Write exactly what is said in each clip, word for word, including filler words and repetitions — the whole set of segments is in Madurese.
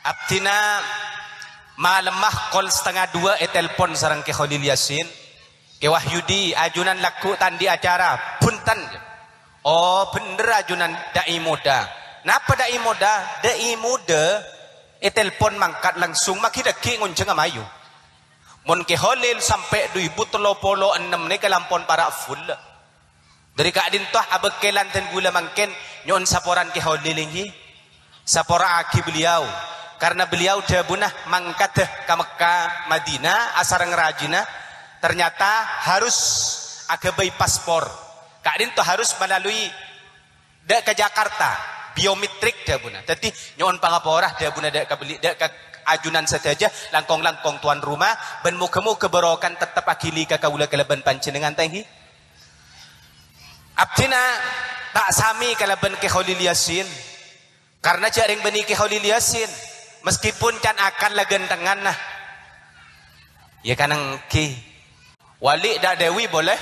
Abdhina malemma kol satengnga duwâ' ètelpon sareng Kè Kholil Yasin. "Kè Wahyudi, ajunan lagghu' ta' andi' acara." "Bhunten." "Oh, bhender ajunan da'i moda." "Napa da'i moda?" "Da'i moda ètelpon mangkat langsung, maghi dhâggi' ngonjhângnga mayu. Mon Kè Kholil sampè' du èbu tello polo ennem nèka lampon para' full." Dhâri ka'dinto abâkkèlan dân ghulâ mangkèn nyo'on saporan Kè Kholil, èngghi. Sapora'aghi beliau. Karena beliau dhâbuna mangkaddhâ ka Mekkah, Madinah, asareng rajina, ternyata harus aghâbây paspor. Ka'dinto harus melalui dâ' ka Jakarta, biometrik dhâbuna. Dhâddhi, nyo'on pangapora dhâbuna dâ' ka beli-, dâ' ka ajunan sadhâjâ, langkong-langkong tuan rumah, bân moghâ-moghâ barokah tetep aghili ka kaulâ kalabân panjhennengngan, ta' èngghi. Abdhina ta' samè kalabân Kè Kholil Yasin. Karna jhâ' rèng bânnè Kè Kholil Yasin, meskipun can akan la ghântengan, nah. Iyâ kan èngghi. Wali dâ' Dewi boleh?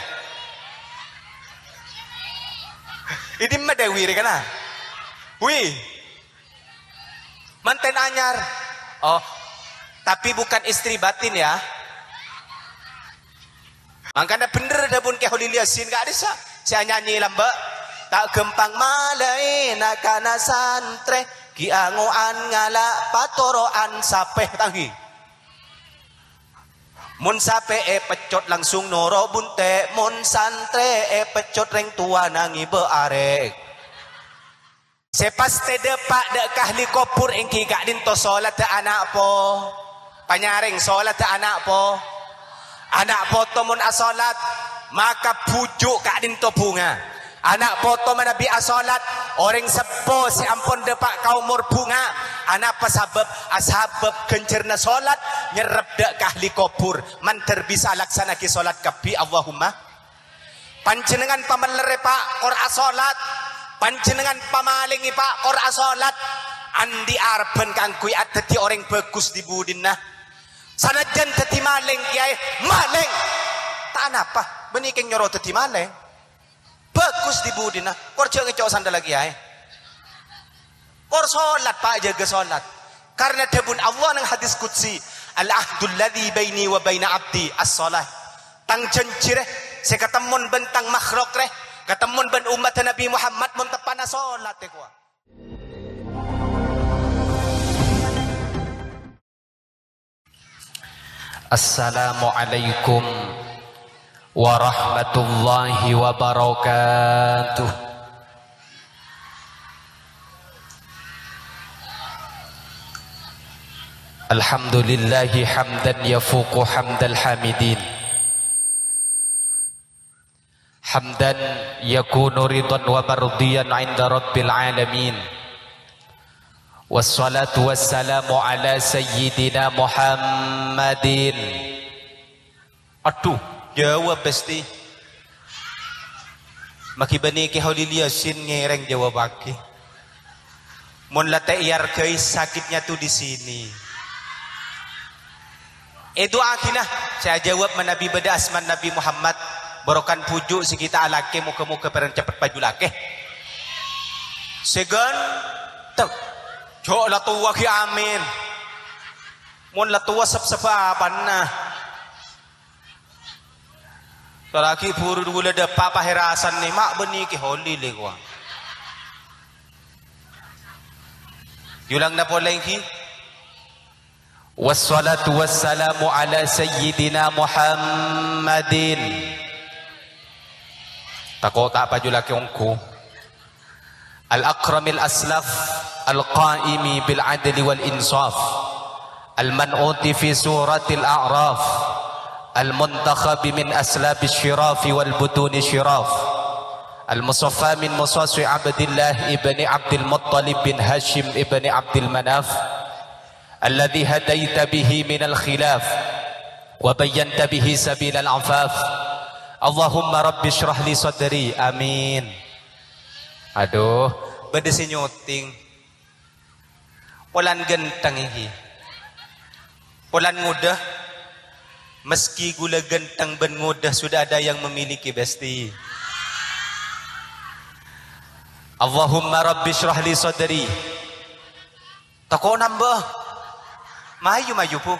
È dimma Dewi rè kana? Wi. Mantèn anyar. Oh. Tapi bukan istri batin ya. Mangkana bhender dhâbuna Kè Kholil Yasin ka'dissa', sè anyanyi lambâ'. Ta' ghâmpang malaèna kana santrè, ghi' ango'an ngala' patoro'an sapè, ta' èngghi. Mon sapè èpeccot langsung noro' bunte', mon santrè èpeccot rèng towana ngibâ arè. Sè pastè dâpa' dâ' ka ahli kobhur èngghi ka'dinto solatta ana' po-, panyarèng solatta ana' po-, ana' poto mon asolat, maka bhuju' ka'dinto bhunga. Ana' poto manabi asolat, orèng seppo sè ampon dâpa' ka omor bhunga. Anapa sabâb? Asabâb ghânjhârânna solat nyerrep dâ' ka ahli kobhur, mandhâr bisa alaksana'aghi solat kabbhi. Allahumma. Panjhennengngan pamellerrè, Pa', kor asolat. Panjhennengngan pamalèngè, Pa', kor asolat. Andi' arebbhân kaangghuy adhâddhi orèng bhâghus di budina. Sanajjhân dhâddhi malèng, Kèyaè, malèng. Ta' anapa, bânnè kèng nyoro dhâddhi malèng. Bhâghus di budina, kor jhâ' ngèco' sandhâlla, Kèyaè. Kor solat, Pa', jâgâ solat. Karna dhâbuna Allah neng hadis qudsi, "Al-ahdul ladzi baini wa baina abdi as-shalah." Tang janji rè, sè katemmon bân tang makhluk rè, katemmon bân ommatta Nabi Muhammad mon teppa'na solat, èkowa. Assalamualaikum warahmatullahi wabarakatuh. Alhamdulillahi hamdan yafuqu hamdal hamidin. Hamdan yakunu ridhan wa mardiyan 'inda Rabbil 'alamin. Wassalatu wassalamu ala sayyidina Muhammadin. Adhu, jâwâb, Besti. Maghi bânnè Kè Kholil Yasin ngèrèng jâwâbbhâghi. Mon la ta' èarghâi, sakitnya tuh di sini. Èdu'aaghina, sè ajâwâb manabi bâdâ asmana Nabi Muhammad, bhârokan bhuju' sè ghi' ta' alakè, moghâ-moghâ pèrèng cepet paju lakè. Sè ghântheng, jhâ' la towa ghi' amin. Mon la towa sep-sebbhâ apana? Salaghi buru ghulâ dâpa' pahèrasan nè, ma' bânnè Kè Kholil, èkowa. Èolangna polè, èngghi. Wassalatu wassalamu ala sayyidina Muhammadin. Tako' ta' paju lakè ongghu. Al-akramil aslaf, al-qaimi bil adli wal insaf, al-man'uti fi suratil a'raf, al-muntakhabi min aslabis syirafi wal butuni syiraf, al-musaffa min musaswi Abdillah ibni Abdil Muttalib bin Hashim ibni Abdil Manaf, alladzi hadaita bihi minal khilaf wa bayyanta bihi sabilal afaf. Allahumma rabbi shrah li sadri. Amin. Adhu, bâdâ sè nyotèng. Polana ghântheng, èngghi. Polana ngodâ. Meski ghulâ ghântheng bân ngodâ, sudah ada yang memiliki, Besti. Allahumma rabbi shrah li sadri. Tako' nambâ. Mayu-mayu, Bu.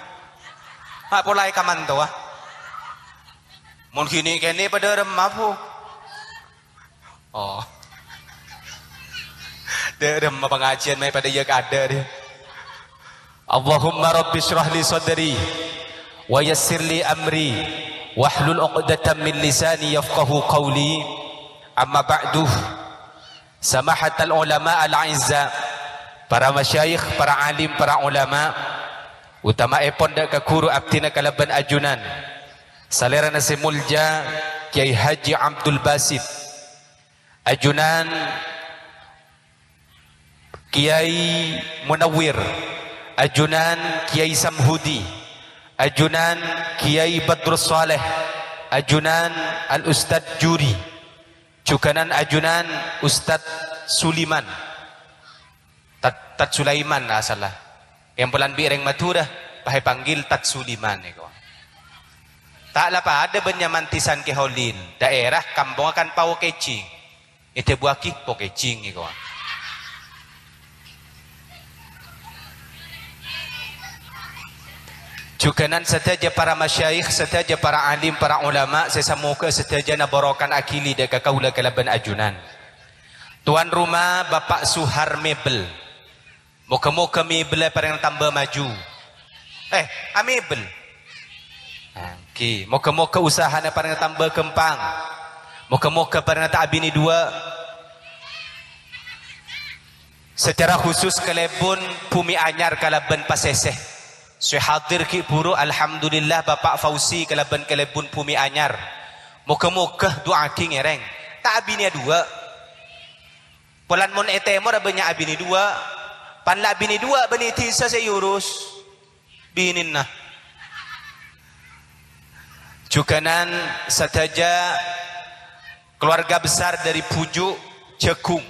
Ma' polaè kamantowa. Mon ghini kènè' padâ remma, Bu. Oh. Dâ' remma pangajiân mayu padâ iyâ kadâ' dâ. Allahumma rabbi shrah li sadri wa yassir li amri wahlul 'uqdatam min lisani yafqahu qawli. Amma ba'du. Samahatal ulama al-a'izza, para masyayikh, para alim, para ulama, utama'èpon dâ' ka ghuru abdhina kalabân ajunan, salèrana sè molja Kyai Haji Abdul Basit, ajunan Kyai Munawwir, ajunan Kyai Samhudi, ajunan Kyai Badrus Saleh, ajunan Al-Ustadz Juri. Jhughânan ajunan Ustadz Suliman. Tad, Tad Sulaiman, ah, sala. Èmpolan bi' rèng Madhurâ, pas èpanggil Tad Suliman, èko. Ta' la padâ bân nyamana Tisan Kè Holil, daerah kampongnga kan Pao Kèjing. Èdhâbuwâghi Pao Kèjing, èko. Jhughânan sadhâjâ para masyayikh, sadhâjâ para alim, para ulama sè samoghâ sadhâjâna barokana aghili dâ' ka kaulâ kalabân ajunan. Tuan rumah Bapak Suhar Mebel. Moghâ-moghâ mebella èparèngana tamba maju. Eh, amebel. Èngghi, moghâ-moghâ usahana èparèngana tamba ghâmpang. Moghâ-moghâ èparèngana ta' abinè duwâ'. Secara khusus kalèbun Bumi Anyar kalabân Pasèsè. Sè hadir ghi' bhuru, alhamdulillah, Bapak Fauzi kalabân kalèbun Bumi Anyar. Moghâ-moghâ du'aaghi ngèrèng. Ta' abinèya duwâ'. Polana mon è tèmorra bânnya' abinè duwâ', pan la abinè duwâ' bânnè dhisa sè èurus binèna. Jhughânan sadhâjâ keluarga besar dari Bhuju' Jagung.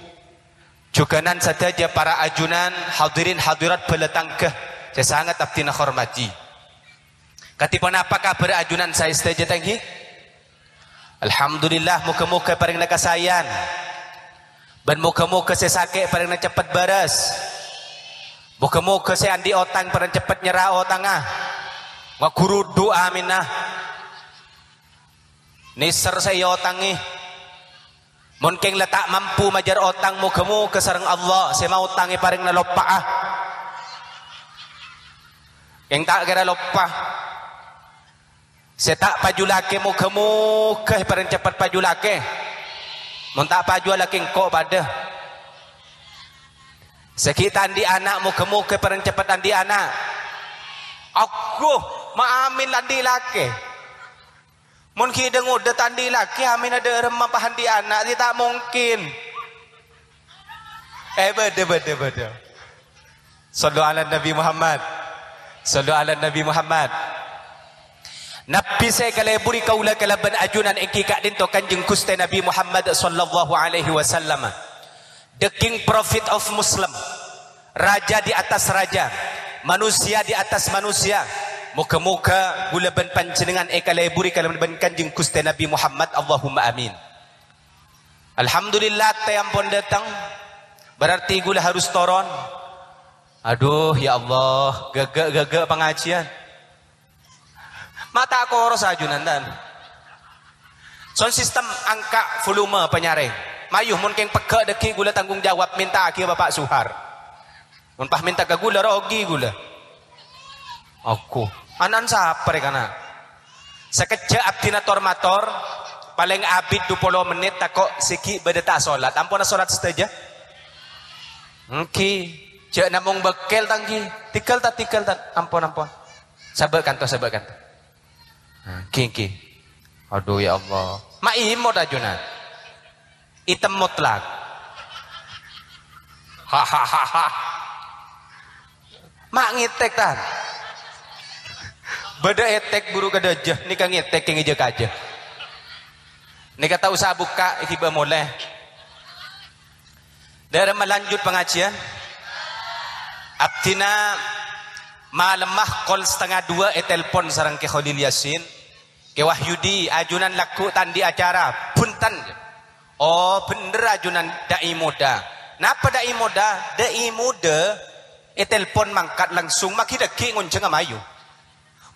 Jhughânan sadhâjâ para ajunan, hadirin hadirat bhâlâ tangghâ sè sanget abdhina hormadhi. Kadhi ponapa kabhârrâ ajunan saè sadhâjâ, ta' èngghi? Alhamdulillah, moghâ-moghâ èparèngana kasaèyan. Bân moghâ-moghâ sè sakè' èparèngana ceppet bârâs. Moghâ-moghâ sè andi' otang èparèngana ceppet nyerra otangnga. Maghurudhu aminna. Nèser sè èotangè. Mon kèng la ta' mampu majâr otang, moghâ-moghâ sareng Allah sè maotang èparèngana loppa'a. Kèng ta' kèra loppa. Sè ta' paju lakè moghâ-moghâ èparèng ceppet paju lakè. Mon ta' paju alakè engko' padâ. Sè ghi' ta' andi' ana' moghâ-moghâ èparèng ceppet andi' ana'. Agghu, ma' amin la andi' lakè. Mon ghi' dâ-ngodâ ta' andi' lakè, aminna dâ' remma pas andi' ana', sè ta' mongkèn. Eh, bâdâ, bâdâ, bâdâ. Shallu ala Nabi Muhammad. Shallu ala Nabi Muhammad. Nabbhi sè èkalèburi kaulâ kalabân ajunan èngghi ka'dinto Kanjeng Ghustè Nabi Muhammad shallallahu alaihi wasallam. The King Prophet of Muslim. Raja di atas raja. Manusia di atas manusia. Moghâ-moghâ kaulâ bân panjhennengngan èkalèburi kalabân Kanjeng Ghustè Nabi Muhammad. Allahumma amin. Alhamdulillah, tè ampon dâteng. Berarti kaulâ harus toron. Aduh, ya Allah, ghâgâ'-ghâgâ' pangajiân. Ma' ta' korosa ajunan, tan. Sound system angka' volume panyarè. Mayu, mon kèng pegghâ' dâggi' kaulâ tanggung jawab, mènta'aghi Bapak Suhar. Mon pas mènta ka kaulâ, rogi kaulâ. Aku. Ana'na sapa rè kana'? Sakejjhâ' abdhina tor-mator, palèng abit dupolo mennit, tako' sè ghi' bâdâ ta' solat. Ampon asolat sadhâjâ? Èngghi. Jhâ' namong bâkkèl, ta' èngghi. Tèghâl, ta', tèghâl, ta'. Ampon, ampon. Sabâ' kanto, sabâ' kanto. Nah, èngghi, èngghi. Aduh, ya Allah. Ma' imot ajunan. Item mutlak. Hahaha. Ma' ngètèk, tan. Bâdâ ètèk buru ka dâjâ, nèka ngètèk kèng èjâ kajâ. Nèka ta' osa bukka', èghibâ molè. Dârâmma lanjut pangajiân. Abdhina malemma kol satengnga duwâ' ètelpon sareng Kè Kholil Yasin. Kè Wahyudi, ajunan lagghu' ta' andi' acara. Bhunten. Oh, bhender ajunan da'i moda. Napa da'i moda? Da'i moda Ètelpon mangkat langsung, maghi dhâggi' ngonjhângnga mayu.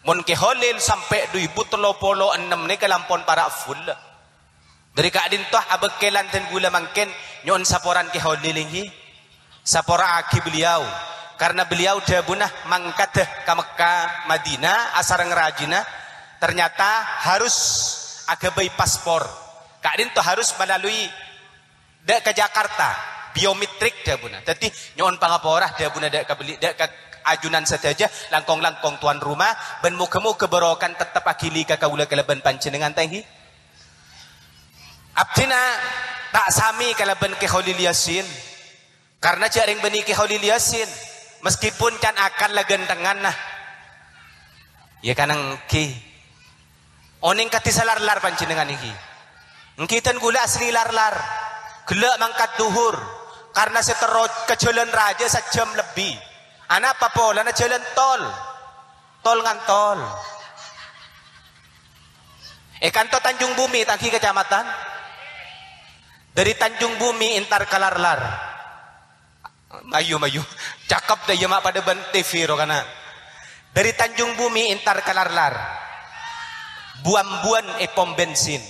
Mon Kè Kholil sampè' du èbu tello polo ennem nèka la ampon para' full. Dhâri ka'dinto abâkkèlan dân ghulâ mangkèn nyo'on saporan Kè Kholil, èngghi. Sapora'aghi beliau. Karena beliau dhâbuna mangkaddhâ ka Mekka, Madinah, asareng rajina. Ternyata harus aghâbây paspor. Ka'dinto harus melalui dâ' ka Jakarta, biometrik dhâbuna. Dhâddhi, nyo'on pangapora dhâbuna dâ' ka beli-, dâ' ka ajunan sadhâjâ, langkong-langkong tuan rumah, bân moghâ-moghâ barokah tetep aghili ka kaulâ kalabân panjhennengngan, ta' èngghi. Abdhina ta' samè kalabân Kè Kholil Yasin. Karna jhâ' rèng bânnè Kè Kholil Yasin, meskipun can-akan la ghânthengnganna. Iyâ kan èngghi. Onèng kadhi salarlar panjhennengngan èngghi. Èngghi dân ghulâ asli larlar. Ghellâ' mangkat dhuhur. Karna sè terro ka jhâlân rajâ sajjhâm lebbi. Anapa polana jhâlân tol? Tol ngantol. È kanto Tanjung Bumi, ta' èngghi kacamatan. Dhâri Tanjung Bumi entar ka larlar. Mayu, mayu. Cakep dâ' iyâ ma' padâ bân T V ro kana. Dhâri Tanjung Bumi entar ka larlar. Bu-ambuwân è pom bensin.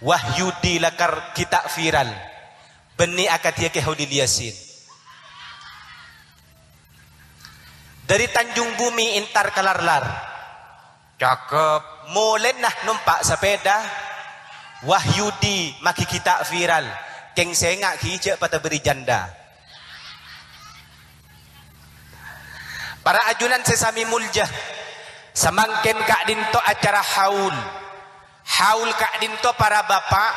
Wahyudi lakar ghi' ta' viral. Bânnè akadhiyâ Kè Kholil Yasin. Dhâri Tanjung Bumi entar ka larlar. Cakep. Molèna nompa' sapèda. Wahyudi maghi ghi' ta' viral. Kèng sènga' ghi' jhâ' padâ bâri janda. Para ajunan sè samè molja, samangkèn ka'dinto acara haul. Haul ka'dinto para bapa',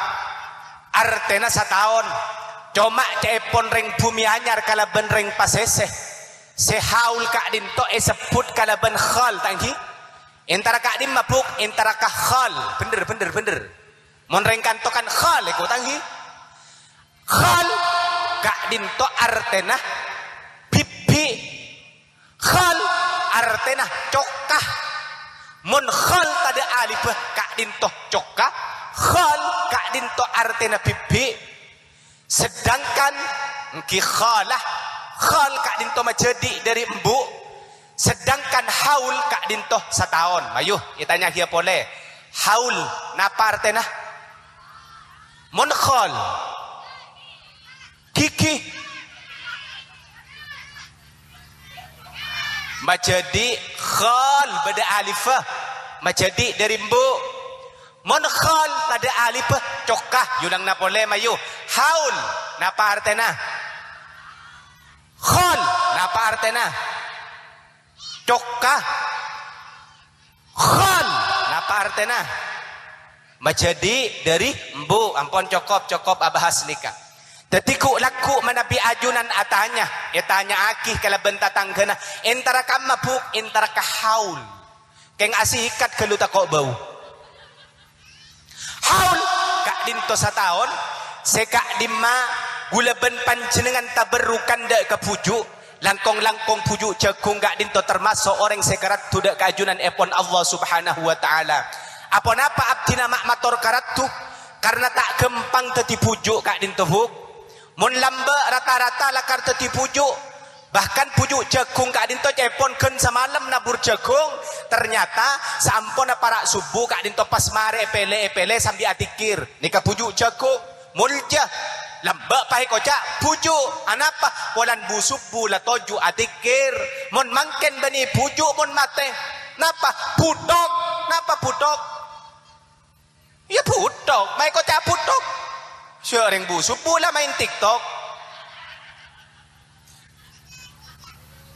artèna sataon. Coma ca'èpon rèng bhumè anyar kalabân rèng pasèsè. Sè haul ka'dinto èsebbhut kalabân khal, ta' èngghi? Entara ka'dimma, Bu', entara ka khal. Bhender, bhender, bhender. Mon rèng kanto kan khal, èko, ta' èngghi? Khal ka'dinto artèna bibbi'. Khal artèna cokka. Mon khal tadâ' alibbhâ ka'dinto cokka. Khal ka'dinto artèna bibbi'. Sedangkan èngghi khala, khal ka'dinto majhâdi' dhâri embu'. Sedangkan haul ka'dinto sataon. Mayu, ètanya ghiyâ polè. Haul, napa artèna? Mon khal. Ghighi. Majhâdi' khal bâdâ alibbhâ. Majhâdi' dhâri embu'. Mon khal tadâ' alibbhâ, cokka. Yulangna polè, mayu. Haul. Napa artèna? Khal. Napa artèna? Cokka. Khal, napa artèna? Majhâdi' dhâri embu'. Ampon cokop, cokop abahas nèka. Dhâddhi ghu'-lagghu' manabi ajunan atanya, ètanya'aghi kalabân tatangghâna, entara kamma, Bu', entara ka haul. Kèng asikat ghâllu tako' bâu. Haul ka'dinto sataon, sè ka'dimma ghulâ bân panjhennengngan taberrukan dâ' ka bhuju', langkong-langkong bhuju' jhâghung ka'dinto tamaso' orèng sè karaddhu dâ' kaajunan èpon Allah Subhanahu wa Ta'ala. Aponapa abdhina ma' mator karaddhu? Karna ta' ghâmpang dhâddhi bhuju' ka'dinto, Bu'. Mon lambâ' rata-rata lakar dhâddhi bhuju', Bahkan bhuju' jhâghung ka'dinto ca'èpon ghân samalem nabur jhâghung, ternyata saamponna para' subuh ka'dinto pas marè èpèlè-èpèlè sambi adzikkèr. Nèka bhuju' jhâghung, molja. Lambâ' pas èkoca' bhuju'. Anapa? Polana bu-subuh la toju' adzikkèr. Mon mangkèn bânnè bhuju' mon matè. Napa? Bhuthok. Napa bhuthok? Iyâ, bhuthok. Ma' èkoca' bhuthok. Sè orèng bu-subuh la maèn TikTok.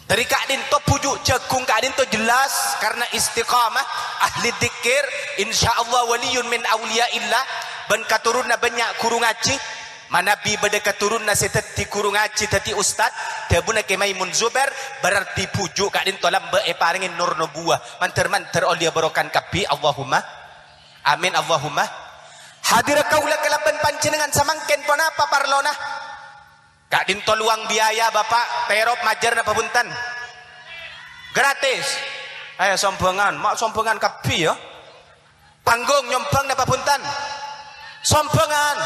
Dhâri ka'dinto bhuju' jhâghung ka'dinto jelas karna istiqamah ahli dzikir, insyaallah waliyun min auliyaillah, bân katurunna bânnya' ghuru ngajhi. Manabi bâdâ katurunna sè dhâddhi ghuru ngajhi, dhâddhi ustad, dhâbuna Kè Maimun Zubair, berarti bhuju' ka'dinto lambâ' èparèngè nur nubuwah, mandhâr-mandhâr ollèya barokah kabbhi, Allahumma. Amin, Allahumma. Hadira kaulâ kalabân panjhennengngan samangkèn ponapa parlona? Ka'dinto luwang biaya, Bapa', terop majâr napa bhunten? Gratis. Ayo sombhângan, ma' sombhângan kabbhi, ya. Panggung nyombhâng napa bhunten? Sombhângan.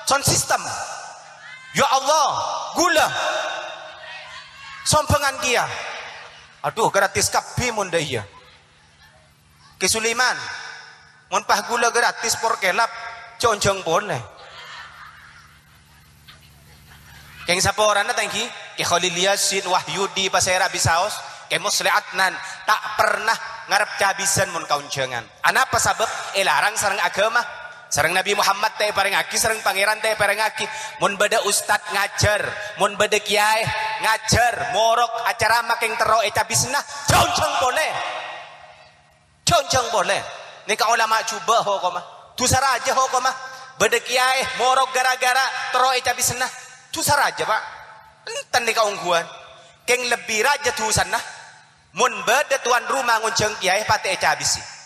Sound system. Ya Allah, ghulâ. Sombhângan kèya. Adhu, gratis kabbhi mon dâ' iyâ. Kè Suliman, mon pas ghulâ gratis por kèlap, jhânjhâng polè. Kèng saporana ta' ènggi, Kè Kholil Yasin, Wahyudi, pasèra bisaos, Kè Musleh Adnan, ta' pernah ngarep cabisân mon kaonjhângan. Anapa sabâb? Èlarang sareng aghâma. Sareng Nabi Muhammad ta' èparèngaghi, sareng Pangèran ta' èparèngaghi. Mon bâdâ ustad ngajhâr, mon bâdâ kèyaè ngajhâr, morok acarama kèng terro ècabisana, jhânjhâng polè. Jhânjhâng polè. Nèka olama jhubâ' hokomma. Dhusa rajâ hokomma. Bâdâ kèyaè morok ghârâ-ghârâ terro ècabisana. Dhusa rajâ, Pa'. Enten nèka ongghuwân. Kèng lebbi rajâ dhusana. Mon bâdâ towan roma ngonjhâng kèyaè patè ècabisi.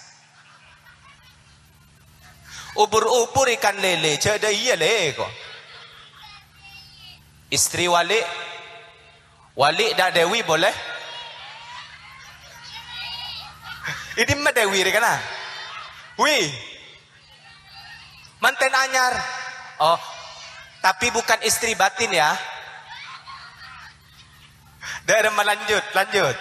Ubur-ubur ikan lele, jhâ' dâ' iyâ lè, ko. Istri wali, wali dâ' Dewi boleh? È dimma Dewi rè kana? Wi. Manten anyar. Oh. Tapi bukan istri batin ya. Dâ' remma lanjut, lanjut.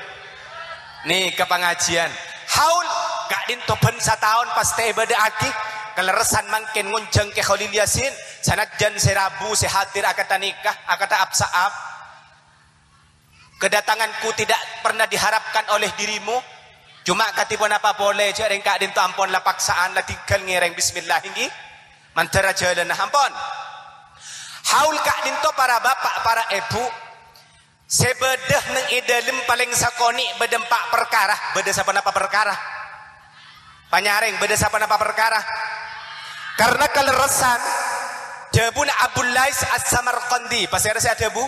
Nèka pangajiyân. Haul, ka'dinto bân sataon pastè èbâdâ'aghi. Kalerressan mangkèn ngonjhâng Kè Kholil Yasin. Sanajjân sè rabu, sè hadir akadha nèka, akadha ap-sa'ap. Kedatanganku tidak pernah diharapkan oleh dirimu. Cuma kadhi ponapa polè, jhâ' rèng ka'dinto ampon la paksa'an, la tinggal ngèrèng bismillah ènggi. Mandhâr ajhâlâna ampon. Haul ka'dinto para bapa', para èbhu. Sè bâdâ neng è dâlem palèng sakonè' bâdâ empa' parkara. Bâdâ saponapa parkara? Panyarèng, bâdâ saponapa parkara? Karna kalerressan, dhâbuna Abul Lais As-Samarqandi. Pasèra sè adhâbu?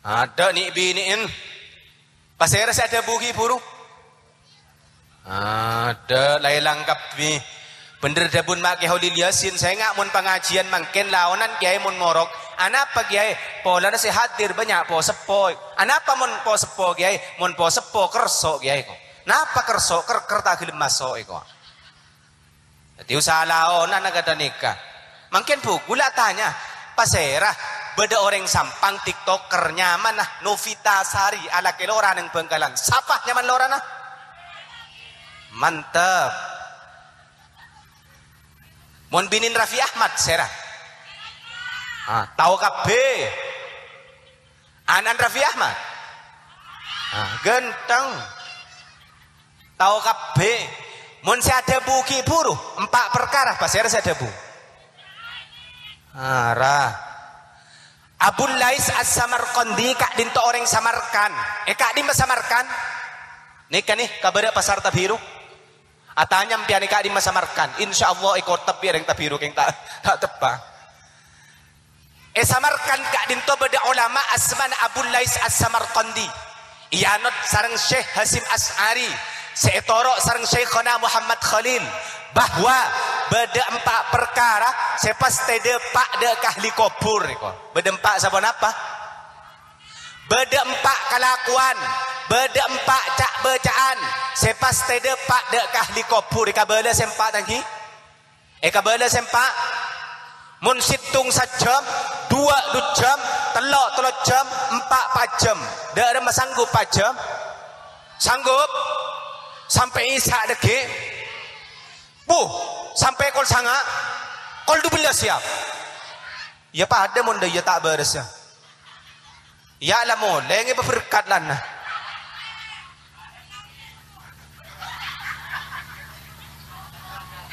Adâ' nè'-binè'en. Pasèra sè adhâbu ghi' buru? Adâ', la èlang kabbhi. Bhendher dhâbuna Ma' Kè Kholil Yasin, sènga' mon pangajiyân mangkèn laonan kèyaè mon morok. Anapa kèyaè? Polana sè hadir bânnya' po-seppo. Anapa mon po-seppo kèyaè? Mon po-seppo kerso' kèyaè ko. Napa kerso'? Ker-ker ta' ghellem maso' è ko. Dhâddhi usaha laonan akadha nèka. Mangkèn bhuku la atanya, pasèra bâdâ orèng Sampang tiktoker nyamana Novita Sari, alakè lora neng Bangkalan. Sapa nyamana lorana? Mantep. Mon binèn Raffi Ahmad, sèra? Ah, tao kabbhi. Ana'na Raffi Ahmad? Ah, ghântheng. Tao kabbhi. Mon sè adhâbu ghi' buru, empa' parkara, pasèra sè adhâbu? Ara. Abul Lais As-Samarqandi ka'dinto orèng Samarkan. È ka'dimma Samarkan? Nèka nè, ka bârâ' Pasar Tabiru. Atanya sampèyan è ka'dimma Samarkan. Insyaallah èkotep bi' orèng Tabiru kèng ta', ta' teppa'. È Samarkand ka'dinto bâdâ olama asmana Abul Lais As-Samarqandi, èanot sareng Syekh Hasyim Asy'ari, sè ètoro' sareng Syaikhona Muhammad Khalil, bahwa bâdâ empa' parkara sè pastè dâpa' dâ' ka ahli kobhur, èko. Bâdâ empa' saponapa? Bâdâ empa' kalakowan, bâdâ empa' ca'-bâca'an sè pastè dâpa' dâ' ka ahli kobhur. Èkabâlâ sè empa' ta' ènggi? Èkabâlâ sè empa'. Mon sèttong sajjhâm, duwâ' du jhâm, tello' tello jhâm, empa' pa' jhâm. Dâ' remma sanggup pa' jhâm? Sanggup? Sampè' Isya' dhâggi'? Bu, sampè' kol sanga'? Kol dubellâs, yâ? Yâ padâ mon dâ' iyâ ta' bârâssa. Yâ la molè ngèbâ berkat lana.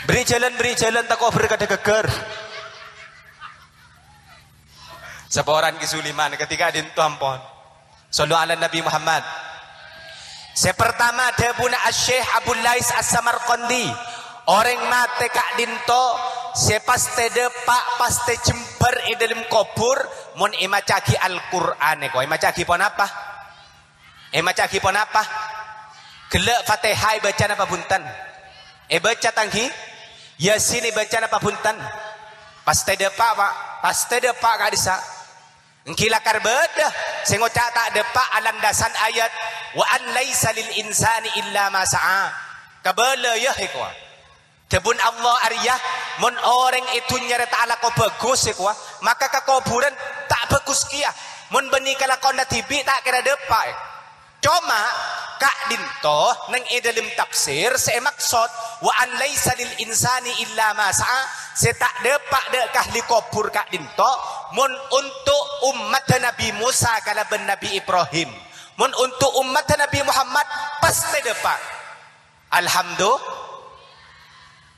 Beri jalan, beri jalan, tako' berkat ghâggâr. Saporana Ki Suliman ketika dinto ampon. Shallu ala Nabi Muhammad. Sè partama dhâbuna Asy-Syaikh Abul Lais As-Samarqandi, orèng matè ka'dinto sè pastè dâpa', pastè jembhâr è dâlem kobhur mon èmaca'aghi Al-Qur'an, èko. Èmaca'aghi ponapa? Èmaca'aghi ponapa? Ghellâ' Fatèha èbâca napa bhunten? Èbâca ta' ènggi? Yasin èbâca napa bhunten? Pastè dâpa', Pa'. Pastè dâpa' ka'dissa'. Ènggi lakar bâdâ sè ngoca' ta' dâpa' alandasan ayat, "Wa an laisa lil insani illa ma sa'a." Kabâlâ, yâ, èkowa. Dhâbuna Allah arèya, "Mon orèng è dhunnya rè ta' alako bhâghus," èkowa, "maka ka kobhurân ta' bhâghus kèya." Mon bânnè kalakowanna dhibi' ta' kèra dâpa'. Coma, ka'dinto neng è dâlem tafsir sè èmaksod, "Wa an laisa lil insani illa ma sa'a," sè ta' dâpa' dâ' ka ahli kobhur ka'dinto, mon onto' ommadda Nabbhi Musa kalabân Nabbhi Ibrahim. Mon onto' ommadda Nabbhi Muhammad, pastè dâpa'. Alhamdu-,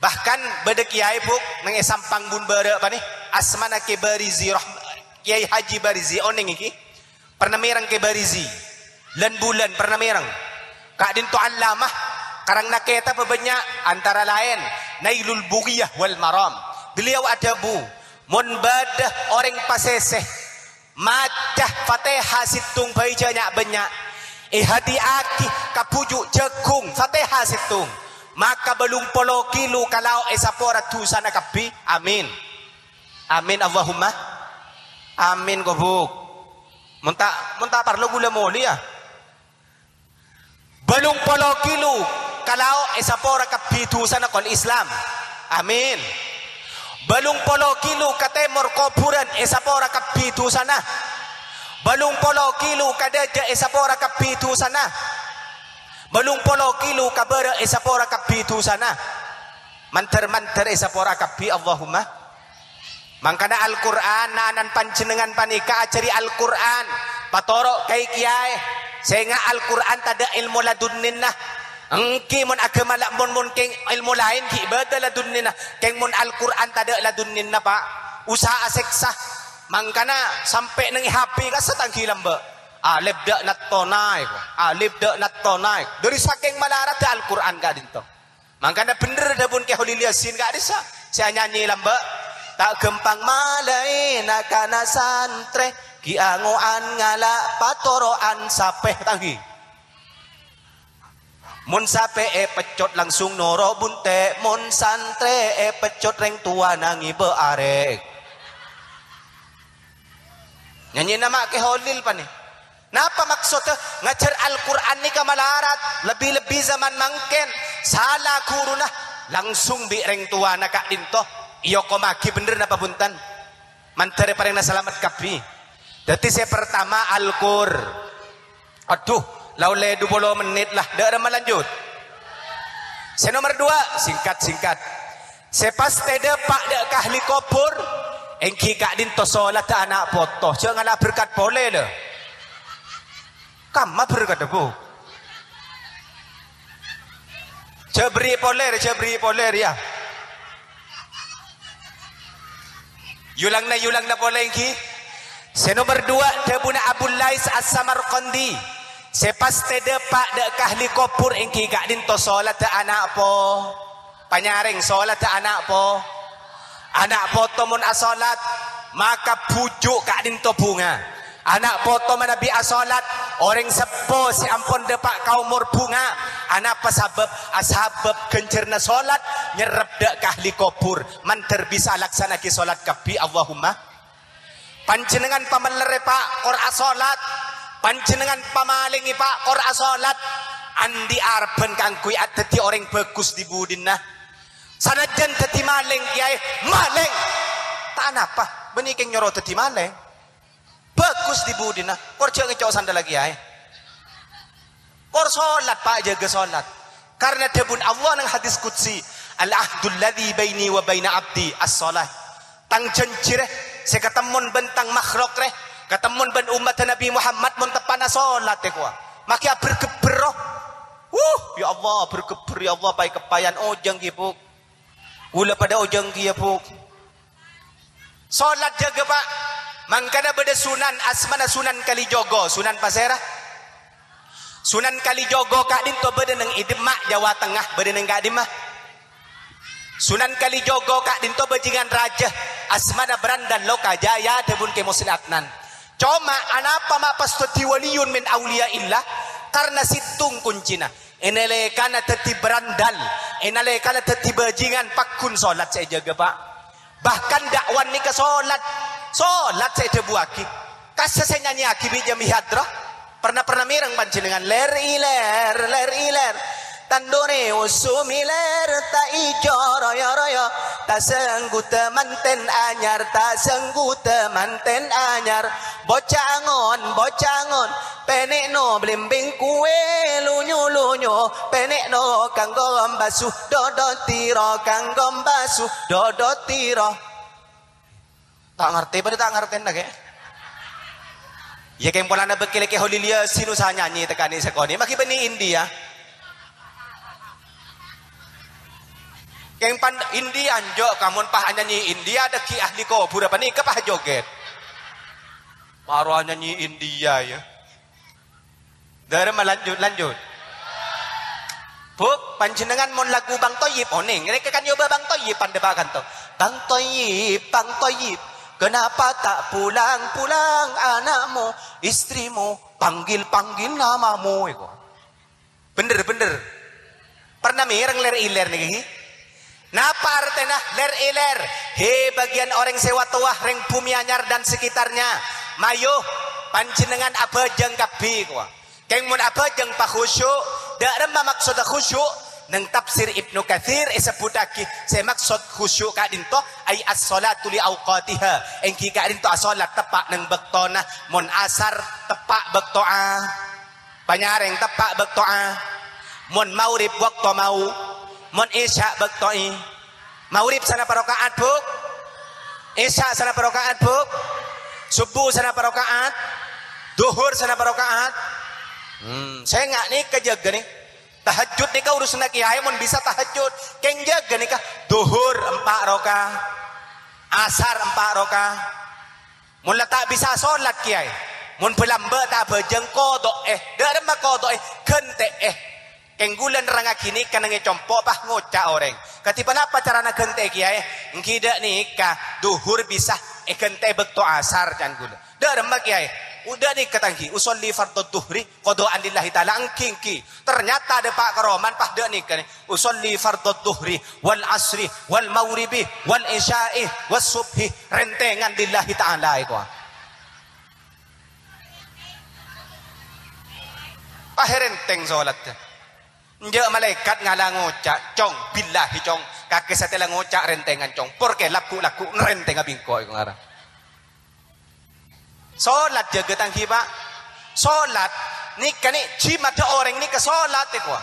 Bahkan bâdâ kèyaè, Bu', neng è Sampang Bun Bârâ' panè, asmana Kè Barizi Roh-, Kèyaè Haji Barizi, onèng ghi? Pernah mèreng Kè Barizi? Lân-bulân pernah mèreng. Ka'dinto allamah, karangnga kètab bânnya', antara laèn Nailul Bughiyah wal Maram. Beliau adhâbu, "Mon bâdâ orèng pasèsè maca Fatèha sèttong bhâi jhâ' nya'-bânnya', èhadi'âghi ka bhuju' jhâghung Fatèha sèttong, maka bâllung polo kilo ka lao' èsapora dhusana kabbhi." Amin. Amin, Allahumma amin, kobuk. Mon ta', mon ta' parlo ghulâ molè, yâ. Bâllung polo kilo ka lao' èsapora kabbhi dhusana, kol Islam. Amin. Bâllung polo kilo ka tèmor kobhurân èsapora kabbhi dhusana. Bâllung polo kilo ka dâjâ èsapora kabbhi dhusana. Bâllung polo kilo ka bârâ' èsapora kabbhi dhusana. Mandhâr-mandhâr èsapora kabbhi, Allahumma. Mangkana Al-Qur'an, na'-ana'na panjhennengngan panèka ajhâri Al-Qur'an, patoro' ka kèyaè, sènga' Al-Qur'an tadâ' èlmo ladunnina. Èngghi mon aghâma la-, mon, mon kèng èlmo laèn ghi' bâdâ ladunnina, kèng mon Al-Qur'an tadâ' ladunnina, Pa', usaha asèksa. Mangkana sampè' neng H P kassa' tangghi lambâ'. Alif dâ' natto naèk, alif dâ' natto naèk. Dâri sakèng malaradhâ Al-Qur'an ka'dinto. Mangkana bhendher dhâbuna Kè Kholil Yasin ka'dissa', sè anyanyè lambâ', "Ta' ghâmpang malaèna kana santrè, ghi' ango'an ngala' patoro'an sapè." Tangghi. Mon sapè èpeccot langsung noro' bunte', mon santrè èpeccot rèng towana ngibâ arè. Nyanyèna ma' Kè Kholil panè. Napa maksodda? Ngajhâr Al-Qur'an nèka malarat, lebbi-lebbi zaman mangkèn. Sala ghuruna, langsung bi' rèng towana ka'dinto èokomaghi bhendher napa bhunten? Mandhâr èparèngana salamet kabbhi. Dhâddhi sè partama Al-Qur-, Adhu, la ollè dupolo mennit la, dâ' remma lanjut. Sè nomer duwâ', singkat-singkat. Sè pastè dâpa' dâ' ka ahli kobhur, èngghi ka'dinto solatta ana' poto. Jhâ' ngala' berkat polè, lho. Kamma berkatta, Bu? Jhâ' berri' polè, jhâ' berri' polè, yâ. Yulangna, yulangna polè, èngghi. Sè nomer duwâ', dhâbuna Abul Lais As-Samarqandi, sè pastè dâpa' dâ' ka ahli kobhur èngghi ka'dinto solatta ana' po-, panyarèng solatta ana' po-, ana' poto mon asolat, maka bhuju' ka'dinto bhunga. Ana' poto manabi asolat, orèng seppo sè ampon dâpa' ka omor bhunga, anapa sabâb? Asabâb ghânjhârânna solat nyerrep dâ' ka ahli kobhur, mandhâr bisa alaksana'aghi solat kabbhi, Allahumma. Panjhennengngan pamellerrè, Pa', kor asolat. Panjhennengngan pamalèngè, Pa', kor asolat. Andi' arebbhân kaangghuy adhâddhi orèng bhâghus dhi-budhina. Sanajjhân dhâddhi malèng, kèyaè, malèng. Ta' anapa, bânnè kèng nyoro dhâddhi malèng. Bhâghus dhi-budhina, kor jhâ' ngèco' sandhâlla kèyaè. Kor solat, Pa', jâgâ solat. Karna dhâbuna Allah neng hadis qudsi, "Al-ahdul ladzi baini wa baina abdi as-shalah." Tang jhânjhi rè, sè katemmon bân tang makhluk rè, katemmon bân ommatta Nabbhi Muhammad mon teppa'na solat, èkowa. Makè abhâr-ghâbbhâr, ro. Wuh, ya Allah, abhâr-ghâbbhâr, ya Allah, pay-keppayân ojhâng, ghi, Bu. Kaulâ padâ ojhâng kèya, Bu. Solat jâgâ, Pa'. Mangkana bâdâ Sunan, asmana Sunan Kalijogo. Sunan pasèra? Sunan Kalijogo ka'dinto bâdâ neng è Demak, Jawa Tengah, bâdâ neng ka'dimma? Sunan Kalijogo ka'dinto bajingan rajâ, asmana Brandal Lokajaya, dhâbuna Kè Musleh Adnan. Coma, anapa ma' pas dhâddhi waliyun min auliyaillah? Karna sèttong koncèna. È nalèkana dhâddhi brandal, è nalèkana dhâddhi bajingan, pagghun solat sè èjâgâ, Pa'. Bahkan da'wan nèka solat, solat sè èdhâbuwâghi. Kassa' sè nyanyèyaghi bi' jami hadra. Pernah-pernah mèreng panjhennengngan, "Lèr ilèr, lèr ilèr." Tandhurè osu milèr, ta' ijo royo-royo, ta' sangguta manten anyar, ta' sangguta manten anyar. Boca angon, boca angon, pènè'no blimbing kuwè, lunyu-lunyu, pènè'no kanggo mbasu, dodotiro kanggo mbasu, dodotiro. Ta' ngartè, padâ ta' ngartèna, kè? Iyâ, kèng polana bâkkèl Kè Holil Yasin osa nyanyi tèkanè sakonè', maghi bânnè India. Kèng pan India, anjo' ka mon pas anyanyi India, dâggi' ahli kobhur apa nèka pas joget. Maro anyanyi India, iyâ. Dâremma lanjut, lanjut. Bu', panjhennengngan mon lagu Bang Toyib onèng, rèka kan nyobâ Bang Toyib pandâ pa' kanto. "Bang Toyib, Bang Toyib, kenapa tak pulang-pulang anakmu, istrimu, panggil-panggil namamu," èko. Bhender, bhender. Pernah mèreng lèr-ilèr nèkè, ghi? Napa artèna lèr-ilèr? He, bâgiyân orèng sè wa-towa, rèng Bumi Anyar dan sekitarnya. Mayu, panjhennengngan abhâjâng kabbhi, kowa. Kèng mon abhâjâng pakhusu', dâ' remma maksodda khusu'? Neng tafsir Ibnu Katsir èsebbhuttaghi sè maksod khusu' ka'dinto, ay as-shalatu li awqatiha, èngghi ka'dinto asholat teppa' neng bâktona. Mon asar, teppa' bâkto a-, Panyarèng teppa' bâkto a-, mon maghrib bâkto mau, mon isya bâkto i-, maghrib sanapa raka'at, Bu'? Isya sanapa raka'at, Bu'? Subuh sanapa raka'at? Dhuhur sanapa raka'at? Hmm, sènga' nèka jâgâ nè. Tahajjud nèka urusanna kèyaè, mon bisa tahajjud. Kèng jâgâ nèka, dhuhur empa' raka-, asar empa' raka-, Mon la ta' bisa sholat, kèyaè. Mon bâlâmbâ ta' abhâjâng, kodo'è. Dâ' remma kodo'è, ghântè'è. Kèng ghulâ nerrangngaghi nèka neng è compo' pas ngoca' orèng. Kadhi ponapa carana ghântè'è, kèyaè? Èngghi dâ' nèka, dhuhur bisa èghântè'è bâkto asar, can ghulâ. Dâ' remma, kèyaè? U-, dâ' nèka, tangghi, usolli fardhu dhuhri, qadha'an lillahi ta'ala, èngghi, èngghi. Ternyata dâpa' ka romana pas dâ' nèka nè, usolli fardhu dhuhri, wal asri, wal maghribi, wal isya'i, was subhi, rèntèngan lillahi ta'ala èkowa. Pas èrèntèng sholatta. Enjâ' malaèkat ngala' ngoca', "Cong, billahi, Cong, kakè satèya la ngoca' rèntèngan, Cong. Porkè lagghu'-lagghu' ngrèntènga bi' engko'," èko ngarang. Sholat jâgâ tangghi, Pa'. Sholat nèka nè jimaddhâ orèng nèka sholat èkowa.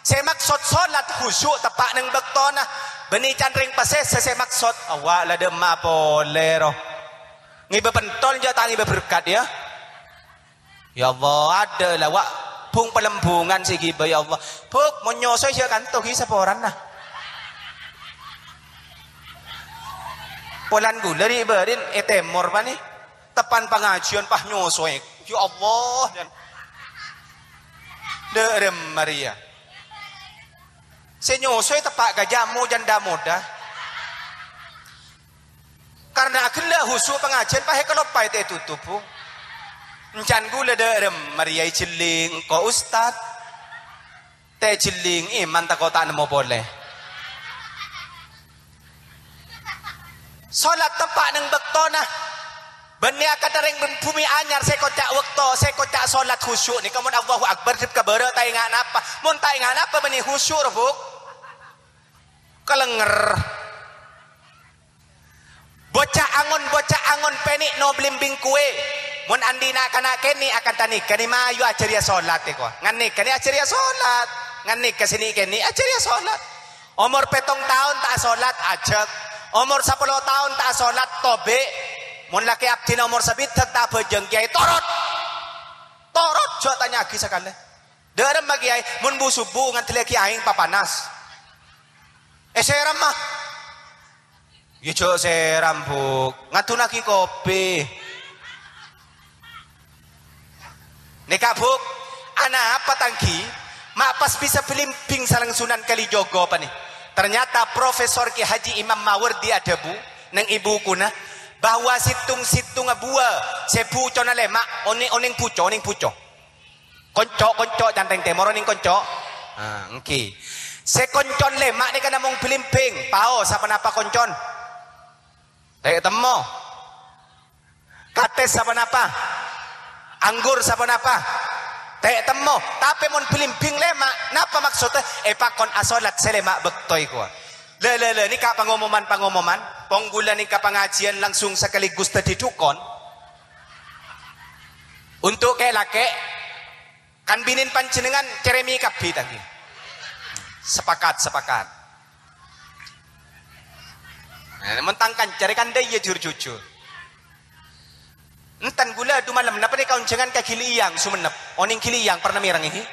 Sè maksod sholat khusu' teppa' neng bâktona. Bânnè can rèng pasèsa sè maksod, "Awwa' la dâ' emma polè, ro." Ngibâ pentol jâ' ta' ngibâ berkat, yâ. Ya Allah, adâ' la, wa', bung-palembungan sè ghibâ, ya Allah. Buk, mon nyosoè jâ' kanto ghi saporana. Polana ghulâ ri'-bâri'na è tèmor panè. Teppan pangajiyân pas nyosoè. Ya Allah, jân. Dâ' remma rèya. Sè nyosoè teppa' ka jhâmo jân dâ-modâ. Karna aghellâ' husu' pangajiyân pas èkaloppaè ta' ètotop, Bu. Can ghulâ dâ' remma rèya èjhelling engko' ustad. Ta' èjhelling, iman tako' ta' nemmo polè. Sholat teppa' neng bâktona. Bânnè akadhâ rèng Bumi Anyar sè koca' bâkto, sè koca' sholat khusu' nèka mon Allahu Akbar, dâp ka bârâ' ta' enga' napa. Mon ta' enga' napa bânnè khusu', ro, Bu. Kalènger. Bocah angon, bocah angon, pènè'no blimbing kuwè. Mon andi' na'-kana' kènè' akanta nèka nè mayu ajhâriyâ sholat èkowa. Ngan nèka nè ajhâriyâ sholat. Ngan nèka sè nè'-kènè' ajhâriyâ sholat. Omor pèttong taon ta' asolat, ajhâk. Omor sapolo taon ta' asolat, tobè'. Mon lakè abdhina omor sabidhâk ta' abhâjâng, kèyaè torot. Torot, jhâ' tanya'aghi sakalè. Dâ' remma kèyaè, mon bu-subu ngandellaghi aèng papanas. Èsèramma. Iyâ, jhâ' sèram, Bu'. Ngaddhunnaghi kopi. Nèka, Bu', anapa tangghi ma' pas bisa blimbing sareng Sunan Kalijogo panè? Ternyata Profesor Kiai Haji Imam Mawardi adhâbu neng è bukuna bahwa sèttong-sèttonga buwâ sè bucona lèma' onè-, onèng buco, onèng buco. Konco', konco', can rèng tèmor onèng konco'. Ah, èngghi. Sè koncon lèma' nèka namong blimbing. Pao, saponapa koncon? Ta' ètemmo. Katès saponapa? Anggur saponapa? Ta' ètemmo. Tapè mon blimbing lèma', Apa maksodda? Èpakon asholat sè lèma' bâkto èkowa. Lè, lè, lè, nèka pangomoman-pangomoman. Pong ghulâ nèka pangajiyân langsung sakaligus dhâddhi dhukon. Untuk kè-, lakè', kan binèn panjhennengngan cèrèmè kabbhi, ta' ngghi? Sepakat, sepakat. Nah, mon tang kanca rè kan dâ' iyâ jur-jujur. Enten ghulâ du malem, napa nèka onjhângan ka Gili Iyang, Songennep. Onèng Gili Iyang, pernah mèreng, èngghi?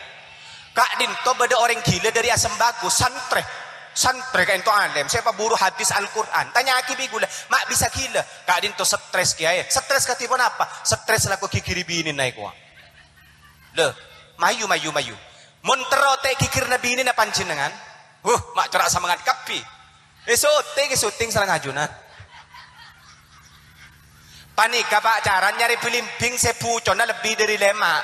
Ka'dinto bâdâ orèng ghilâ dâri asembako, santrè. Santrè ka'dinto alèm, sè paburu hadis Al-Qur'an. Tanya'aghi bi' ghulâ, "Ma' bisa ghilâ?" "Ka'dinto stres, Kèyaè." "Stres kadhi ponapa?" "Stres lako ghighiri binèna èkowa." Lho, mayu, mayu, mayu. Mon terro ta' èghighirrâ binèna panjhennengngan, huh, ma' cora' samangat kabbhi. È, syuting, è, syuting sareng ajunan. Panèka, Pa', cara nyarè bâlimbing sè buconna lebbi dâri lèma'.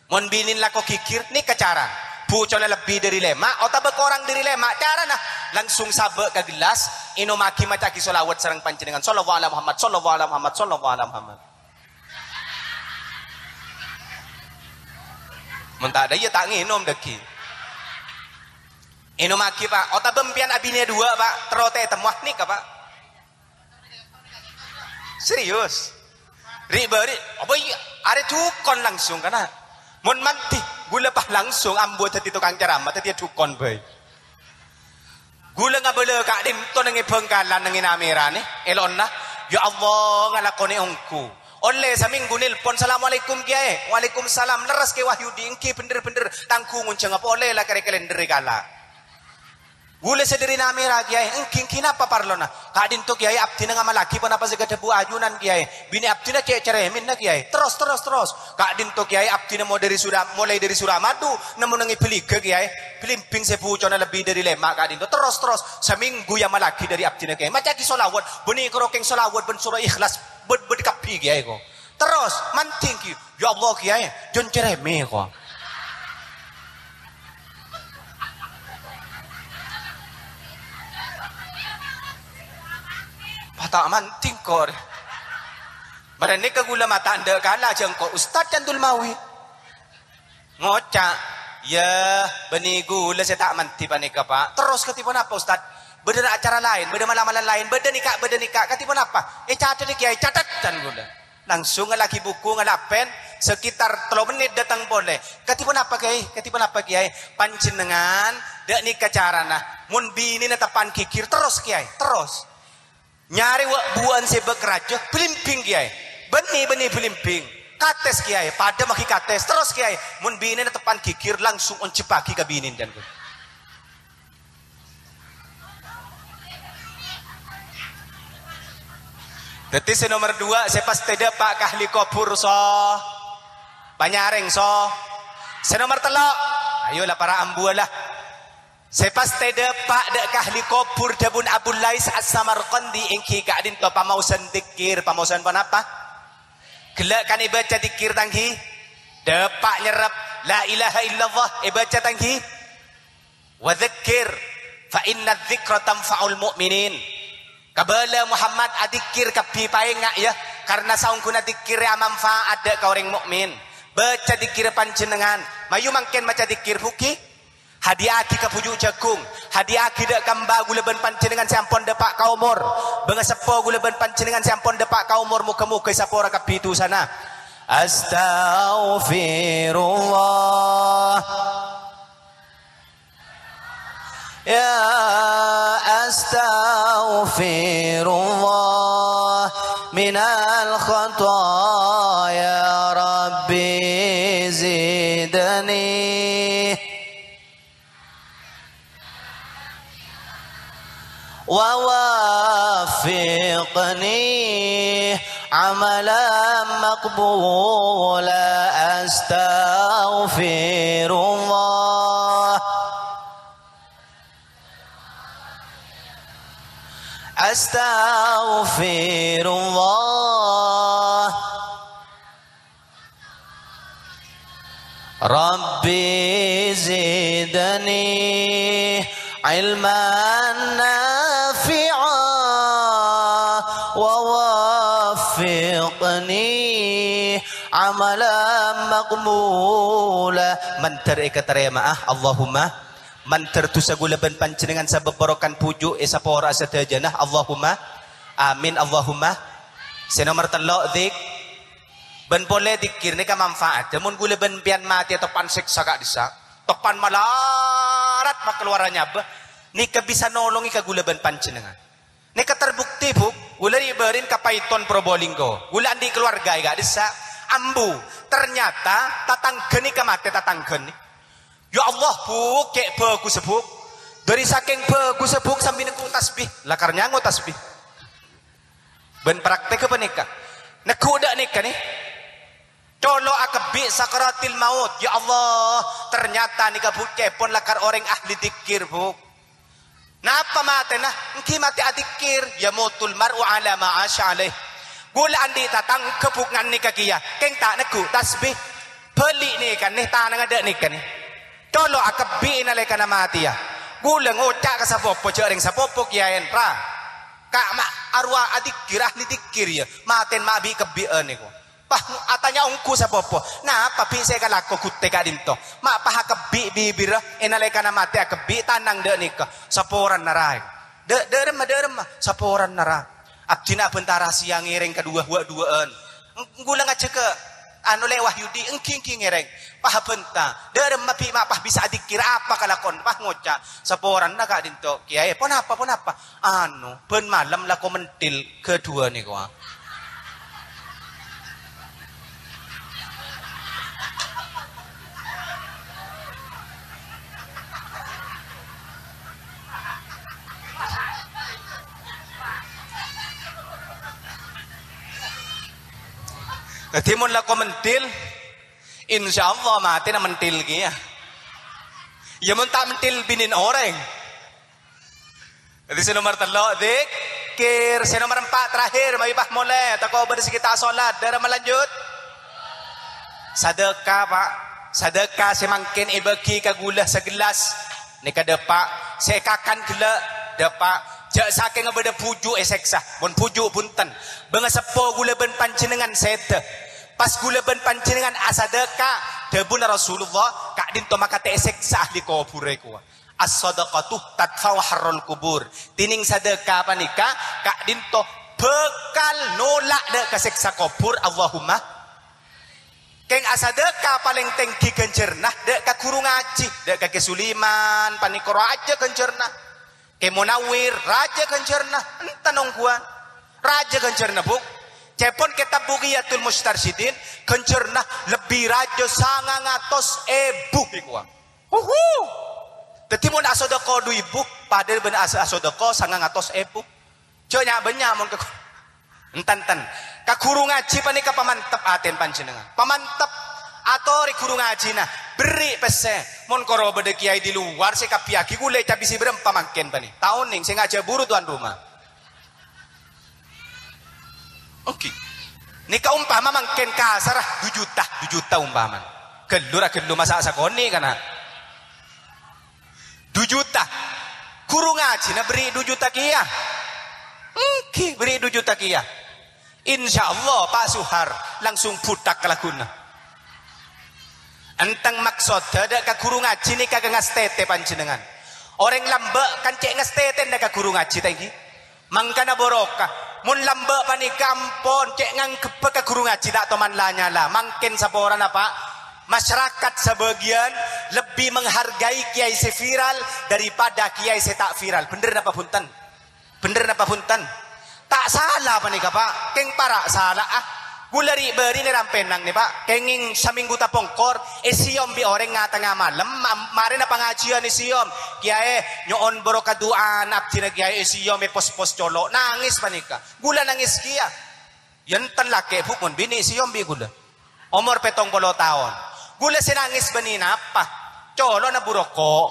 Mon binèn lako ghighir, nèka cara. Buconna lebbi dâri lèma' otabâ korang dâri lèma', carana langsung sabâ' ka gellas, ènomaghi maca'aghi sholawat sareng panjhennengngan. Shallallahu ala Muhammad, shallallahu ala Muhammad, shallallahu ala Muhammad. Mon ta' dâ' iyâ ta' ngènom dâggi'. Ènomaghi, Pa'. Otabâ empèyan abinè duwâ', Pa', terro ta' ètemmowa nèka, Pa'. Serius. Ri'-bâri', apa iyâ? Arè dhukon langsung, kana'. Mon mandhi, ghulâ pas langsung ambu dhâddhi tokang ceramah, dhâddhiyâ dhukon bhâi. Ghulâ ngabâlâ ka'dinto neng è Bhângkalan, neng è Namèrana, èlonna, "Ya Allah, ngalakonè ongghu." Ollè samènggu nelpon, "Assalamualaikum, Kèyaè." "Waalaikumsalam." "Lerres, Kè Wahyudi?" "Engghi, bhender-bhender. Tangghung onjhângnga polè la karè kalènder è kala'." "Ghulâ sè dâri Namèra, Kèyaè." "Engghi, engghi, napa parlona?" "Ka'dinto, Kèyaè, abdhina ngamallaghi ponapa sè èkadhâbu ajunan, Kèyaè. Binè abdhina cè' cerèmènna, Kèyaè." "Terros, terros, terros." "Ka'dinto, Kèyaè, abdhina mo dâri Sura-, molaè dâri Suramadu, nemmo neng è Bhâligâ, Kèyaè. Bâlimbing sè buconna lebbi dâri lèma' ka'dinto. Terros, terros. Samènggu èamallaghi dâri abdhina, Kèyaè. Maca'aghi sholawat, bânnè karo kèng sholawat bân sura Ikhlas, bâd-, bâd kabbhi, Kèyaè, ko." Terros, mandhi, engghi. "Ya Allah, Kèyaè, jhân cerèmè, ko." Pas ta' mandhi, ko. Marèna ka ghulâ mata endâ' kala jhâ' engko' Ustad Candul Mawi. Ngoca', "Yâ, bânnè ghulâ sè ta' mandhi panèka, Pa'." "Terros kadhi ponapa, Ustad?" "Bâdâ acara laèn, bâdâ mal-amalan laèn, bâdâ nèka, bâdâ nèka. Kadhi ponapa?" "Ècatet, Kèyaè, catetan ghulâ." Langsung ngallaghi buku, ngala' pèn, sekitar tello mennit dâteng polè. "Kadhi ponapa, Kèyaè? Kadhi ponapa, Kèyaè?" "Panjhennengngan, dâ' nèka carana. Mon binèna teppa'na ghighir, terros, Kèyaè, terros. Nyarè wâ'-buwâ'ân sè bâk rajâ, bâlimbing, Kèyaè. Bânnè, bânnè bâlimbing. Kates, Kèyaè, padâ maghi kates. Terros, Kèyaè, mon binèna teppa'na ghighir, langsung onjhebbhâghi ka binèna, jhân." Dhâddhi sè nomer duwâ', sè pas tèdâpa' ka ahli kobhur, so. Panyarèng, so. Sè nomer tello', ayo la para ambuwâ la. Sè pas tèdâpa' dâ' ka ahli kobhur, dhâbuna Abu Lais As-Samarqandi, èngghi ka'dinto pamaosan dhikkir. Pamaosan ponapa? Ghellâ' kan èbâca dhikkir, ta' ngghi? Dâpa' nyerrep, "La ilaha illallah," èbâca, ta' ngghi? "Wa dzakkir, fa inna dzikra tanfa'ul mu'minin." Kabâlâ Muhammad, adzikkir kabbhi paènga', yâ, karna saongghuna dhikkirrè amanfaat dâ' ka orèng mo'min. Bâca dhikkirrè panjhennengngan. Mayu mangkèn maca dhikkir, Bu ghi. Hadiya'aghi ka bhuju' jhâghung. Hadiya'aghi dâ' ka emba ghulâ bân panjhennengngan sè ampon dâpa' ka omor. Bângaseppo ghulâ bân panjhennengngan sè ampon dâpa' ka omor, moghâ-moghâ èsapora kabbhi dhusana. Astaghfirullah. Ya, astaghfirullah minal khataya, Rabbi zidni. Wa waffiqni amalan maqbula, astaghfirullah. Astaghfirullah. Rabbi zidni ilman nafi'a wa waffiqni amalan Mula mandhâr èkatarèma'a, Allahumma. Mandhâr dhusa kaulâ bân panjhennengngan sabâb barokan bhuju' èsapora'a sadhâjâna, Allahumma. Amin, Allahumma. Sè nomer tello', dik-, bân polè dikkir nèka manfaat. Mon kaulâ bân sampèyan matè teppa'na sèksa ka'dhissa', teppa'na malarat makalowara nyabâ, nèka bisa nolongè ka kaulâ bân panjhennengngan. Nèka terbukti, Bu. Kaulâ ri'-bâri'na ka Paiton Probolinggo. Kaulâ andi' keluarga è ka'dhissa'. Ambu, ternyata tatangghâna nèka matè tatangghâna. Ya Allah, Bu, cè' bhâghussa, Bu. Dhâri sakèng bhâghussa, Bu, sambi neggu' tasbih. Lakar nyango tasbih. Bân praktekka panèka. Neggu' dâ' nèka, nè. Colo' akebbi' sakaratil maut. Ya Allah, ternyata nèka, Bu, cè'èpon lakar orèng ahli dikkir, Bu. Napa matèna? Èngghi matè adikkir. "Yamutul mar'u ala ma 'asya alaih." Kaulâ andi' tatangghâ, Bu, ngan nèka kèya. Kèng ta' neggu' tasbih. Bâli' nèka, nè, tanangnga dâ' nèka, nè. Colo' akebbi' è nalèkana matèya. Kaulâ ngoca' ka sapopo, jhâ' rèng sapopo kèya èntra. Ka' ma' arowa adikkir, ahli dikkir, ya. Matèna ma' bi'-kebbi'ân nèko. Pas atanya ongghu sapopo, "Napa bi' sè èkalako ghuttè ka'dhinto? Ma' pas akebbi' bibirra, è nalèkana matè akebbi' tanang dâ' nèka?" "Saporana, ra." "Dâ', dâ' remma, dâ' remma?" "Saporana, ra. Abdhina abhânta rahasiya ngèrèng ka duwâ, wâ'-duwâ'ân." Ng-, kaulâ ngajhâghâ, anu, lè Wahyudi, "Èngghi, èngghi ngèrèng." Pas abhânta. "Dâ' remma bi' ma' pas bisa adikkir, apa kalakon?" Pas ngoca', "Saporana ka'dhinto, Kèyaè." "Ponapa, ponapa?" "Anu, bân malem lako mentil ghâdhuwâ nèko." Dhâddhi, mon lako mentil, insyaallah matèna mentil kèya. Ya, mon ta' mentil binèna orèng. Dhâddhi sè nomer tello', dzikir. Sè nomer empa', terakhir, mayu pas molè, tako' bâdâ sè ghi' ta' solat. Dârâmma lanjut? Sadâka, Pa'. Sadâka sè mangkèn èbâghi ka kaulâ sagellas. Nèka dâpa'. Sè èkakan ghellâ', dâpa'. Jhâ' sakènga bâdâ bhuju' èsèksa. Mon bhuju', bhunten. Bângaseppo kaulâ bân panjhennengngan sèdhâ. Pas kaulâ bân panjhennengngan asadâka, dhâbuna Rasulullah, ka'dhinto makate'è sèksa ahli kobhurrâ kowa. "As-sadaqatu tadfa'u harral qubur." Dhinèng sadâka panèka ka'dhinto bhâkal nolak dâ' ka sèksa kobhur. Allahumma. Kèng asadâka palèng tèngghi ghânjhârânna dâ' ka ghuru ngajhi, dâ' ka Kè Suliman, panèka rajâ ghânjhârânna. Kè Munawir, rajâ ghânjhârânna, enten ongghuwân. Rajâ ghânjhârânna, Bu. Ca'èpon kètab Bughyatul Mustarsyidin, ghânjhârânna lebbi rajâ sangang atos èbu, èkowa. Huhu! Dhâddhi, mon asodako du èbu, padâ bân as-, asodako sangang atos èbu. Jhâ' nya'-bânnya' mon ka, enten-enten. Ka ghuru ngajhi panèka pamantep atèn panjhennengngan. Pamantep. Atorè ghuru ngajhina, berri' pèssè. Mon koro bâdâ kèyaè di luar sè èkabbhiyâghi, kaulâ ècabbhisi bârâmpa mangkèn panè. Ta' onèng, sè ngajhâr buru, Tuan Roma. Oke. Nèka ompama mangkèn kasarra du juta, du juta ompamana. Ghâllu ra ghâllu, masa' sakonè' kana'. Du juta. Ghuru ngajhina berri' du juta kèya. Èngghi, berri' du juta kèya. Insyaallah, Pa' Suhar langsung bhuthak kalagghuwânna. Enten maksodda dâ' ka ghuru ngajhi nèka ka ngastètè panjhennengngan. Orèng lambâ' kan cè' ngastètèna ka ghuru ngajhi, ta' èngghi? Mangkana bhârokah. Mon lambâ' panèka ampon, cè' ngangghebhâ ka ghuru ngajhi ta' toman la-nyala. Mangkèn saporana, Pa'. Masyarakat sabâgiyân lebbi menghargai kèyaè sè viral daripada kèyaè sè ta' viral. Bhendher napa bhunten? Bhendher napa bhunten? Ta' sala panèka, Pa'. Kèng para' sala'a. Ghulâ ri'-bâri'na rampènan nè, Pa'. Kèngèng samènggu tapongkor, èsèyom bi' orèng nga-, tengnga malem, ma-, marèna pangajhiyân èsèyom. "Kèyaè, nyo'on bhârokah du'ana abdhina, Kèyaè, èsèyom, èpos-pos colo'." Nangès panèka. Ghulâ nangès kèya. Yâ enten lakè', Bu, mon binè' èsèyom bi' ghulâ. Omor pèttong polo taon. Ghulâ sè nangès bânnè napa? Colo'na bu roko'.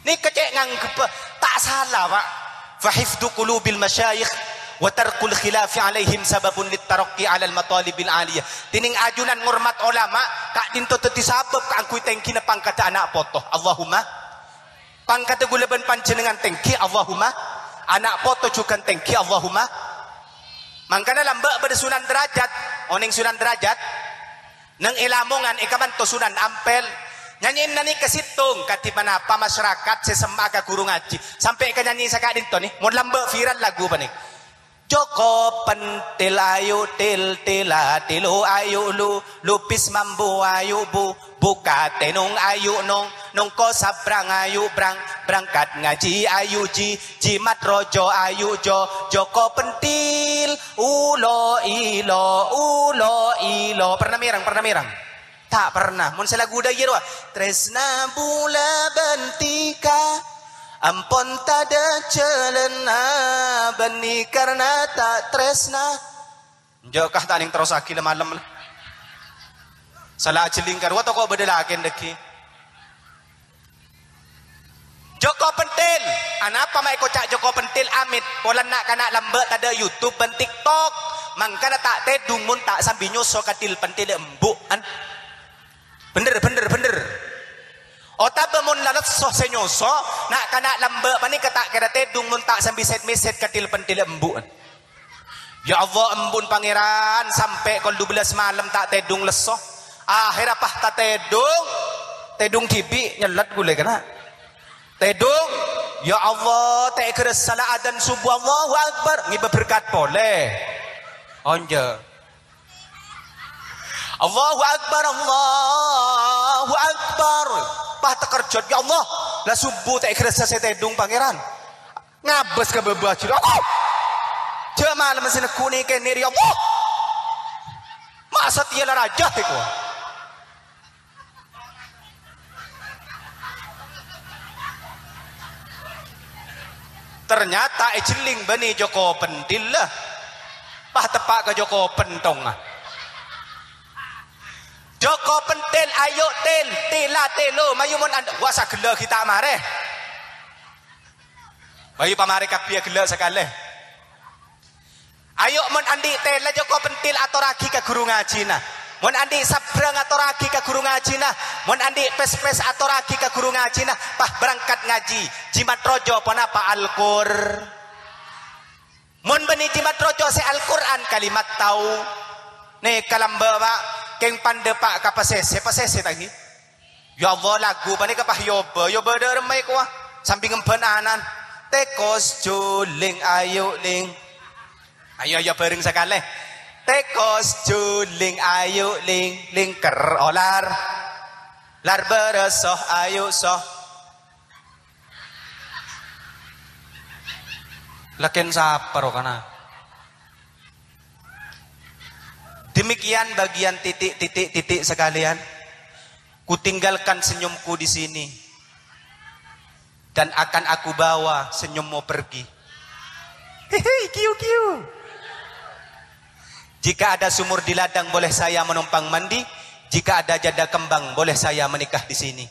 Nèka cè' ngangghebhâ ta' sala, Pa'. "Fa hifdzu qulubil masyayikh wa tarkul khilafi 'alaihim sababun lit taraqqi 'alal matalibil 'aliyah." Dhinèng ajunan ngormat olama, ka'dhinto dhâddhi sabâb kaangghuy tèngghina pangkaddhâ ana' poto. Allahumma. Pangkaddhâ ghulâ bân panjhennengngan tèngghi, Allahumma. Ana' poto jhughân tèngghi, Allahumma. Mangkana lambâ' bâdâ Sunan Derajat. Onèng Sunan Derajat? Neng è Lamongan, è ka'mmanto Sunan Ampel. Nyanyèna nèka sèttong, kadhi ponapa masyarakat sè semma'a ka ghuru ngajhi. Sampè' ka nyanyè saka'dinto nè, mon lambâ' viral lagu panèka. Joko pentil ayu til tila tilu ayu lu, lupis mambu ayu bu, buka tenung ayu nong, nongko sabrang ayu brang, berangkat ngaji ayu ji, jimat rojo ayu jo, joko pentil, ulo ilo, ulo ilo. Pernah mèreng, pernah mèreng? Ta' pernah. Mon sè lagu dâ' iyâ rowa. Tresna bulâ bân dhika, ampon tadâ' jhâlânna, bânnè karna ta' tresna. Enjâ' kah ta' nèng terrossaghi la malem la. Sala ajhelling karowa toko bâdâ lakèn dâggi'. Joko Pentil. Anapa ma' èkoca' Joko Pentil, amit? Polana na'-kana' lambâ' tadâ' YouTube bân TikTok. Mangkana ta' tèdung mon ta' sambi nyoso ka til-pentil embu'an. Bhender, bhender, bhender. Otabâ mon la lesso sè nyoso, na'-kana' lambâ' panèka ta' kèra tèdung mon ta' sambi sèt-mèsèt ka til-pentil embu'an. Ya Allah, embu'na Pangèran, sampè' kol dubellâs malem ta' tèdung lesso. Akhèrra pas ta' tèdung, tèdung dhibi', nyellet ghulâ kana'. Tèdung, ya Allah, ta' èghârâssa la adzan subuh, Allahu Akbar, ngibâ berkat polè. Onjâ. Allahu Akbar, Allahu Akbar. Pas takerjot, ya Allah, la subuh ta' èghârâssa sè tèdung Pangèran. Ngabâs ka bâbâ ajhi, Allah! Jhâ' malem sè neggu' nè kènè', ya Allah! Ma' satèya la rajâ, tèko. Ternyata èjhelling bânnè Joko Pentil, la. Pas teppa' ka Joko Pentongnga. Joko Pentil, ayo, Til, tila, telo, mayu mon and-, wah, sagellâ ghi' ta' marè. Mayu pamarè kabbhi aghellâ' sakalè. Ayo, mon andi' tela Joko Pentil, atorraghi ka ghuru ngajhina. Mon andi' sabrang, atorraghi ka ghuru ngajhina. Mon andi' pes-pes, atorraghi ka ghuru ngajhina. Pas berangkat ngajhi, jimat rojo ponapa? Al-Qur-, mon bânnè jimat rojo sè Al-Qur'an, kalimat tau. Nèka lambâ', Pa', kèng pandâ, Pa', ka pasèsè, pasèsè ta' ghi? Ya Allah, lagu panèka pas èobâ, èobâ dâ' remma èkowa, sambi ngembhân anan. Tekos juling ayu ling. Ayo, ayo, bhâreng sakalè. Tekos juling ayu ling, lingker olar. Lar bârâs soh ayu soh. Lakèn sapa ro kana? Demikian bagian titik-titik-titik sekalian. Kutinggalkan senyumku di sini. Dan akan aku bawa senyummu pergi. Hihi, kiu-kiu. Jika ada sumur di ladang, boleh saya menumpang mandi. Jika ada janda kembang, boleh saya menikah di sini.